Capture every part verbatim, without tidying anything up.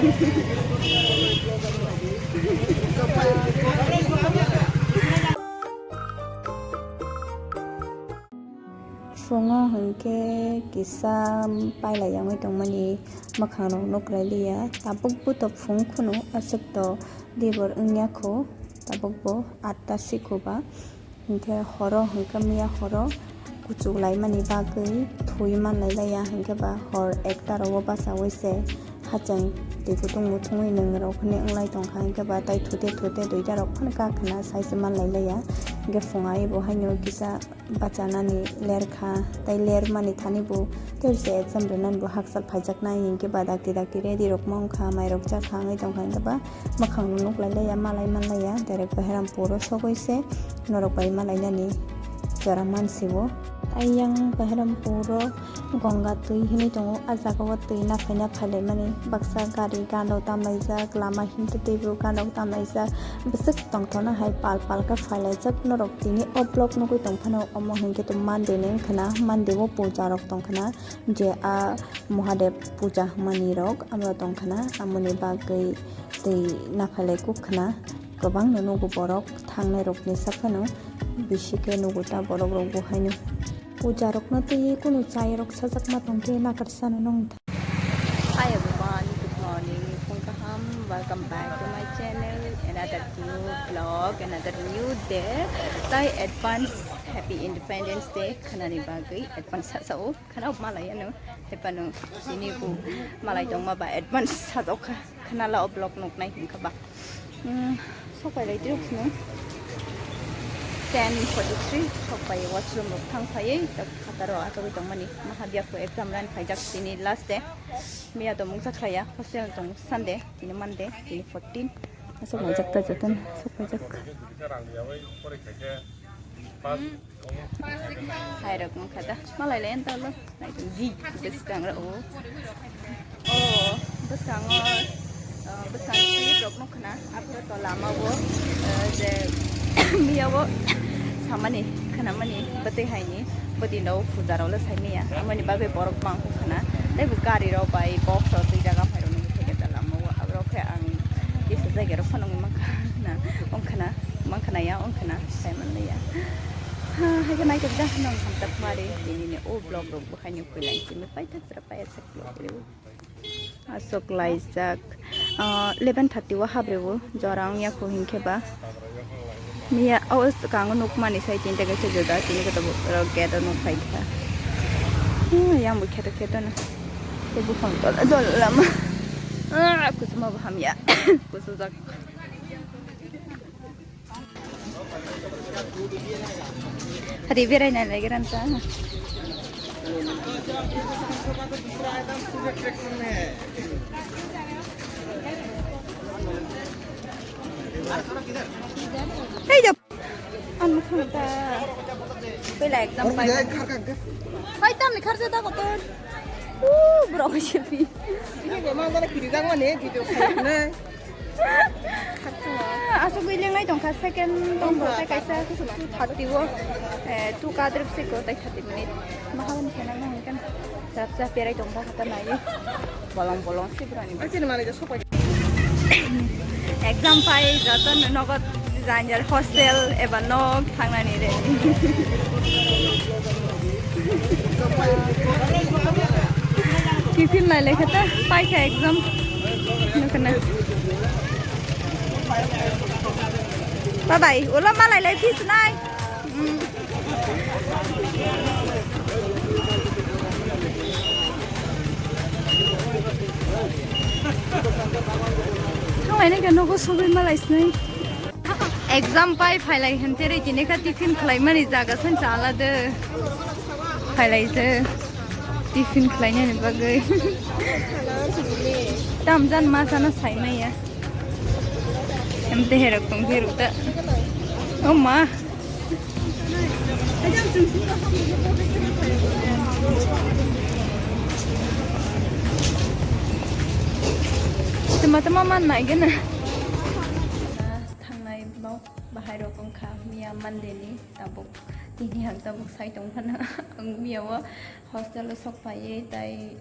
Phungo hinkhe kisa pailai yangwi tongmani mwkhangrok nuklai liya. Tabukbo to phung kheno, aswk to dibor wngya kho, tabukbo atta sikhuba. Hinkhe horo hinkhe miya horo kuchuk laimani bagwi thwi manlai laiya, hinkhe ba hor ekta rogo bachaui se hachang twi kutung muthungwi nwng rok hwnwi wnglai tongkha, hinkhe ba tai thute thute duita rok phano kakhwna sai se manlai laiya. Hinkhe phunga ebo haino kisa bachanani lerkha, tai lermani thani bo terse exam rinani bo hakchal phaijaknai, hinkhe ba dakti dakti ready rok ma wngkha, mairok chakha wngwi tongkha, hinkhe ba mwkhang no nuklai laiya, malai manlaiya, direct Bahirampuro sogwi se norok bai malainani jora mansibo. Ayang Bahirampuro Ganga twi hinwi tongo, a jaga o twi naphai naphai laimani, baksa gari gana tamlaijak, lama himtwi teibo gana tamlaijak, bwswk tongthokno hai pal pal khe phailaijak. Norok tini o vlog nugwi tongphano, omo hinkhe to Monday ni wngkhana, Monday o puja rok tongkhana, je a Mahadev puja hwnmani rok amo tongkhana, amoni bagwi tei naphailai kuk khna kwbangno nugo borok thangnai rokni saphano, bisi khe nugo ta borok rok bo haino. Puja rokno twiwi kunu chai rok sajak ma tongkhe nakarsa no nong. Hi everyone, good morning, phung kaham, welcome back to my channel, another new vlog, another new day. Tai advance happy Independence Day khnani bagwi advance sasao. Khana malai ano, hepano sini bu malai tongma ba advance sajok kha, khana la o vlog nuk nai hingkha ba. Hmm, sok pai lai tirok sini. Ten forty-three sok pai washroom rok thang phaiwi, tak khataro atogwi tongmani. Mahabia ko exam ran phaijak sini last day. Miya to mungsa khlaiya, hostel tong Sunday, tini Monday, tini fourteen. Sok pai jak ta jatan, sok pai jak. Hai rok wngkha da. Malai le ento lo. Nai tong ji bwskang rok o. O bwskango, o bwskang clip rok nukha na. Aphuru to lama o, o je miya o samani khanamani bwtwi haini bwtwi no puja rok le sai maya. Amoni bagwi borok bang kho khana. Tei bo gari rok bai box rok twi jaga phai rok nukha da lama o. Aborok khe ang kisa jaga rok phano wngwi mankha na. Wngkha na, wngkha na ya, wngkha na. Sai manliya. Ha, hai khe naithok jak nang hamjak mari, tini ni o vlog rok bo haino koi lai simi paithak sra paithak vlog rw. Asok laijak, ah, eleven thirty o habre o, jora wngya kho hinkhe ba. Miya o swkango nukmani sai tinta kaisa juda, tini khe to bo gate o nuk phai kha. Hmm, yang bo kheto kheto no. Tei buphang dol dol lama. Ah, kusuma bo hamya. Kusujak. Hari berai nai lagi ranta. Hei jap. An mukhang ta. Pela exam pai. Pai tam ni kharja da kotor. Uh, bro ko selfie. Ini memang mana kiri jang mana video khai na. Asok biling lai tongkha, second tongkha, tei kaisa two thirty o, eh, two kadrip siko, tei thirty minute. Mahawan khena no hingkan. Sap sap perai tongkha, kata nai. Bolong bolong si brani. Exam pai, joto nogo janjal hostel eba nok. Thangnani re. Tiffin lai lai khata, paikha exam. Nukana. Bye bye. Ulo malai lai fees nai. Mm. Thanglai nai khe nogo sogwi malai sinai. Exam pai phailai hwn tere tini kha tiffin khlaimani jaga san chala de. Phailai se tiffin khlainani bagwi. Tam jan ma sana sai maya. Em te herok tong herok ta. O ma. Tama tama man nai gana. Thangnai vlog bahai rok wngkha miya Monday ni tabuk tini ang tabuk sai tong phano ang miya o hostel o sok phaiwi tai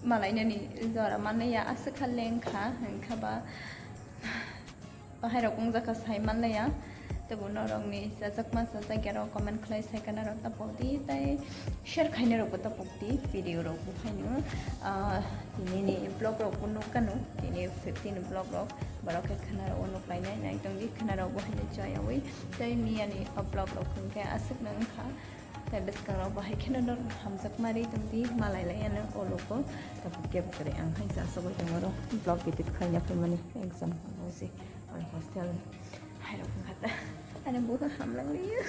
malainani jora manliya, aswk kha lengkha, wngkha ba bahai rok wngjakha sai manliya. Tebo norokni chajakma chajakya rok comment khlai sai kana rok tapok di, tai share khaina rok bo tapok di video rok bo haino. Ah, tini ni vlog rok bo nuk kano, tini fifteen vlog rok borok khe khana rok bo nuk lainai nai tong di, khana rok bo haino chayawi. Tai miya ni vlog rok hwnkhe aswk no wngkha. Tai bwskangrok bahai kheno norok hamjakma ri tongdi, malai lai ano o logo. Tabuk kebo kwrwi ang hai chasogwi tongo oro vlog edit khlaina phaimani exam hostel. Hairok wngkha ta. Ani buha hamlang liya.